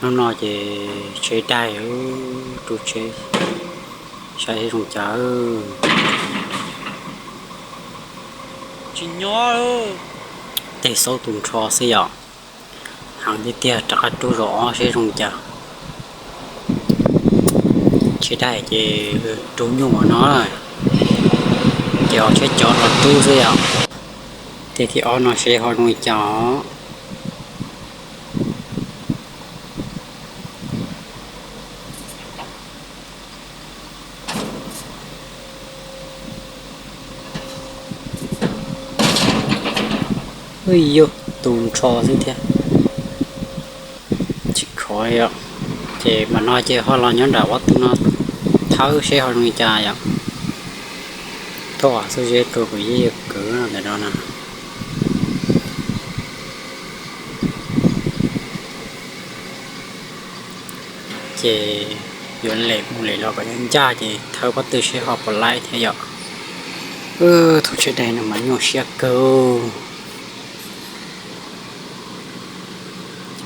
Hnub no ces tsheb daig, rub tsheb saib zoo cas. Tsis nyob, tej xauj tus nrho xwb yom. Heev tiag tiag, rov qab rub zaum ob seb zoo cas. Tsheb daig ces rub nyuaj no, ces ho tsheb cov los rub xwb yom. Tej thib ob no seb ho zoo li cas os. Ub, yog tus nrho xwb thiab. Tsis khov yom. Ces mam no ces ho los nyob nram pob tw no thawb seb ho zoo li cas yom. Thauj xub zeb rau kuv yeej yuav kwv ntawm no na. Ces yuav lem mus lem los kom ncaj ncaj ces thawb pob tw seb ho puas laib thiab yom. Thaum tsheb daig no mas nyuaj siab kawg.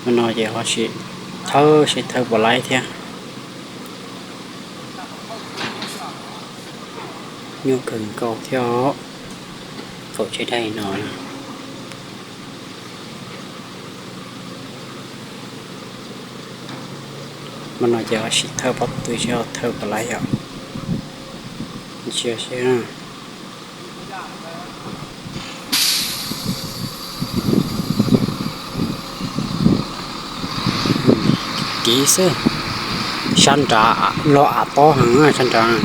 Ces no ces ho sim thawb seb thawb puas laib thiab. Nyuaj kawg nkaus thiab os, thaum tsheb daig no. Mas no ces ho sim thawb pob tw seb ho thawb puas laib yom. Ntsia seb. Kiv xwb. Sab nrad los av tob heev sab nrad.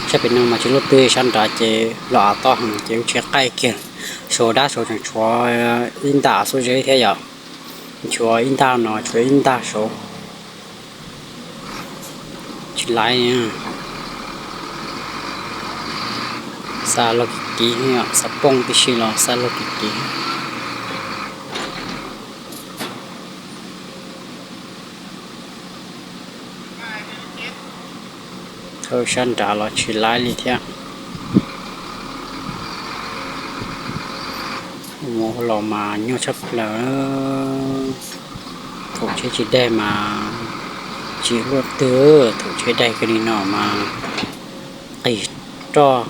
Sab pem no mas tsis luaj twg, sab nrad ces los av tob heev ces lub tsheb qaij kiag. Saum dab saud tseem tshuav ib nta xub zeb thiab yom. Tshuav ib nta no, tshuav ib nta saud. Tsis laib. Xa loj kiv kiv, xa poob tib si los xa loj kiv kiv. Thawb sab nrad los tsis laib li thiab. Mus los mas nyuaj tshaj plaws. Thaum tsheb tsis daig mas tsis luaj twg, thaum tsheb daig kiag li no mas qig roj,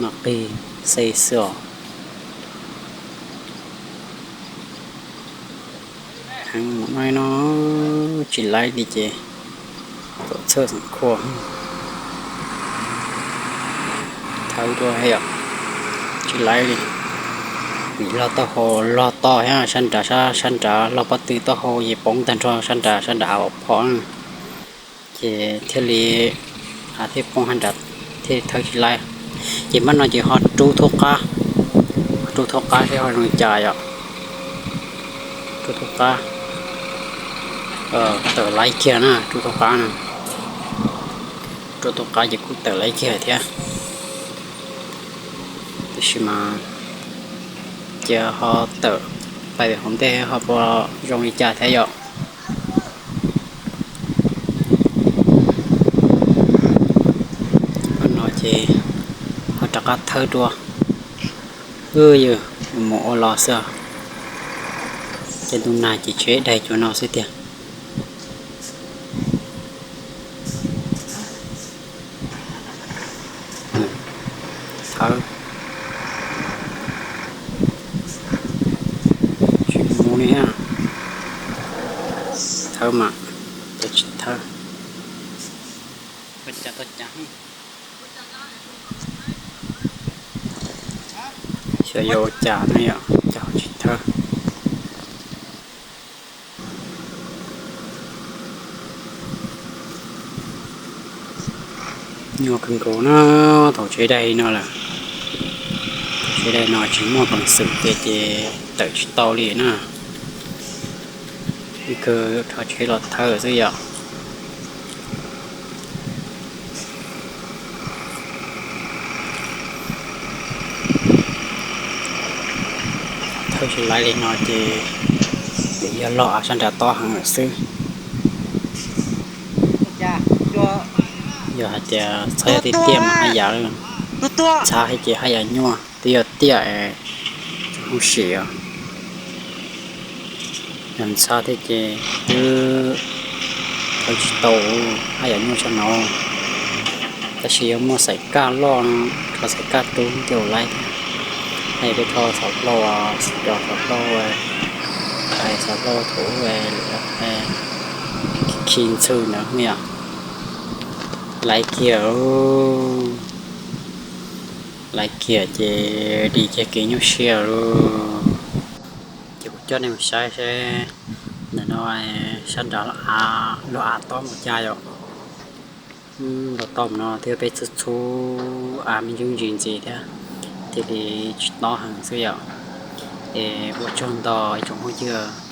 mas qig xe xwb os. Heev mus no no, tsis laib li ces tuam txhawj xeem khua. Thawb dua yom, tsis laib li. Vim log taub hau log to thiab, sab nrad, sab nrad log pob tw taub hau ces poob tag nrho sab nrad, sab nrad av phom na. Ces thiaj li av thiaj poob sab nrad, thiaj thawb tsis laib. Ces mab no ces ho rub thauj qab, rub thauj qab seb ho zoo li cas yom. Rub thauj qab, tawm laib kiag na, rub thauj qab na. Rub thauj qab ces kuj tawm laib kiag thiab. Tiam sis mas cia ho tawm pais hauv ntej ho puas zoo li cas thiab yom. Qhov no ces ho rov qab thawb dua. Wb yog mus ua los xwb. Ces ntu nag ces tsheb daig cov no xwb tiag. Thawb. Tsis mus li. Thawb mas, tsis thawb. Ua cas tau cas. Xyov yuav ua cas no yom, cas ho tsis thawb. Nyuaj kawg nkaus na, thaum tsheb daig no lawm. Thaum tsheb daig no tsis muaj peev xwm tiag ces tawm tsis tau li na. Ib kawg rho tsheb los thawb xwb yom. Thawb tsis laib li no ces yog log av sab nrad tob heev lawm xwb. Yog hais tias txhob yog tiaj tiaj mas haj yam, txhob hais ces haj yam nyuaj, twb yog tiaj es tsis muaj sim os. Yog ntxhab thiab ces twb thawb tsis tau, haj yam nyuaj tshaj no. Tab sis yuav muaj xaim kaj loj, rau xaim kaj tub thiaj laiv thiab. Hais peb thov xov hlau, xov hlau, xov hlau thaum ub khi ntxhw na yom. Laiv kiag, laiv kiag ces dim kiag kev nyuaj siab lauj. Ces kuv coj nej mus saib seb ntawm no sab nrad lub av tob mus cas yom. Los tau mus no thiab peb txhub txhub av me ntsis ntsis ntxiv thiab, thiaj li tsis tob heev xwb yom. Es ua tsaug ntau ib tsoom phooj ywg